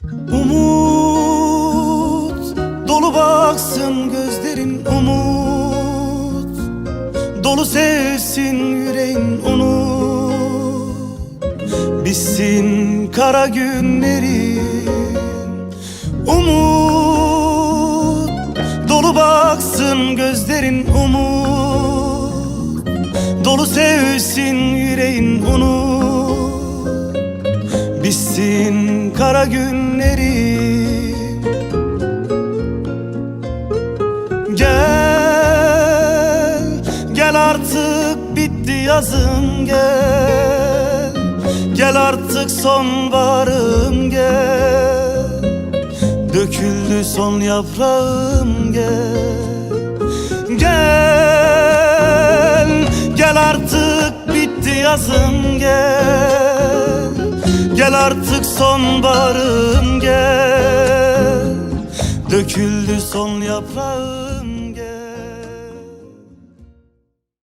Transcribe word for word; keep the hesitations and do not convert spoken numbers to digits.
Umut dolu baksın gözlerin, umut dolu sevsin yüreğin, unut bitsin kara günlerin. Umut dolu baksın gözlerin, umut dolu sevsin yüreğin, unut bitsin kara günlerin. Gel, gel artık bitti yazım, gel. Gel artık sonbaharım, gel. Döküldü son yaprağım, gel. Gel, gel artık bitti yazım, gel. Gel artık sonbaharım, gel. Döküldü son yaprağım,